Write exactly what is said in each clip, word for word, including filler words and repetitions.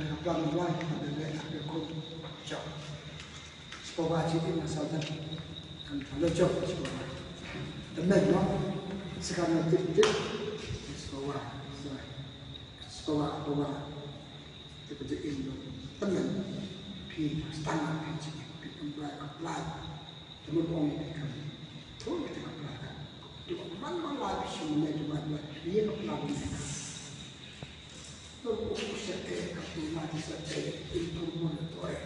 Ka plan lai ka de le ka kum. Chok. Sipova chi in asal dan. Kan palo chok sipova. Temen no. Sekarang tip tip. Sipova. Sipova. Sipova. Te ka in no. Temen. Phi stang phi chi. Phi kum lai ka plan. Te mut ong ïa ka. Thung ïa ka plan ka. Tu man man la bi sum ne tu man la. Ïa ka plan ne ka. Lo ko ku se te ka tu ma ti se te. In tu mo ne to re.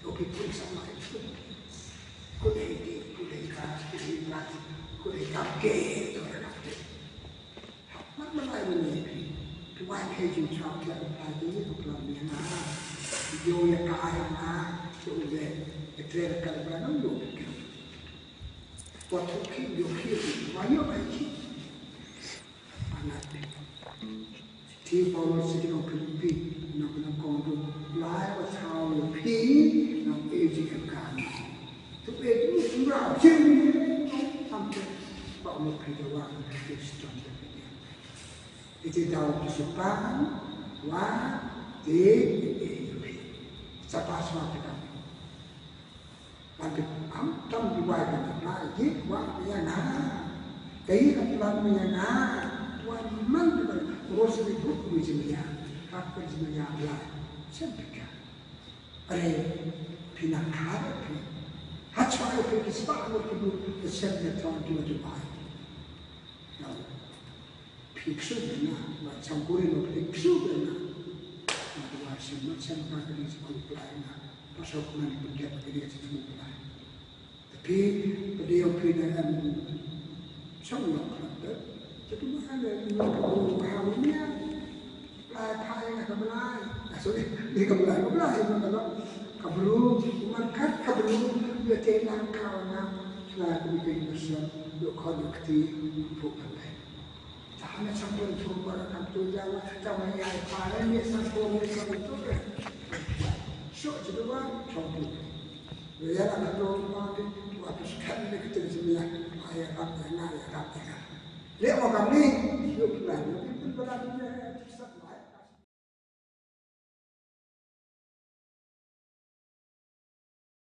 Lo ki pun sa ma ki tu. Ku dei di, ku dei ka, ku dei ma ti. Ku dei ka ke to re ka te. Mat ma lai ma ne phi. Phi wan hei jingthrang phi ïa ka plan jong ngi ka plan jong nga. Ïoh ïa ka ai nga. Ïoh ïa ka tre ka plan jong ngi. Wat thok phi ïoh phi. Wan ïoh ai phi. Anat phi. Ti Paulus sha ki nong Philippi, nong Philippi kong tu. Lai wat thaw ïoh phi. Nong e ji ka kan. Tu e tu tu ra jing. Tam te. Ba mo phi da wan phi ston. Ite daw ki supan, wa, te, e, e, e. Sapa sapa kita. Wan ki am tam ki wai ka na, ye, wa, ya na. Te, ka plan ya na. Wa, man ki wai. Ros ni buk ni jimya. Ka ka jimya la. Sempika. Are, pina kare, pi. Hachwa, pi, ki spa, ki bu, sempika, ton, ki wai. Phi ksu bena, ba cham kuri no phi ksu bena. Ba dua sim no cham ka kri si kuri plai na. Pasal kuma ni pun dia pun dia si kuri plai. Tapi pada yang phi na em cham no plai tu. Tapi mana ni no kuri ha ni ya. Plai plai na ka plai. Ah, sorry, ni ka plai, ka plai na ka. Ka bru, man kat ka bru, dia telang kau na. Plai kuri kuri na sa, dia kau dia kti, pun plai. Tahan na sampun thum ba kan tu jawa, taman ya para ni sampun ni sampun tu. So, jadi wa, sampun. Ya, kan tu mati, wa tu sekan ni kita semua, ya, rap, ya, na, ya, rap, ya. Lek wa kami, yuk, lah, yuk, pun berani, ya, ya,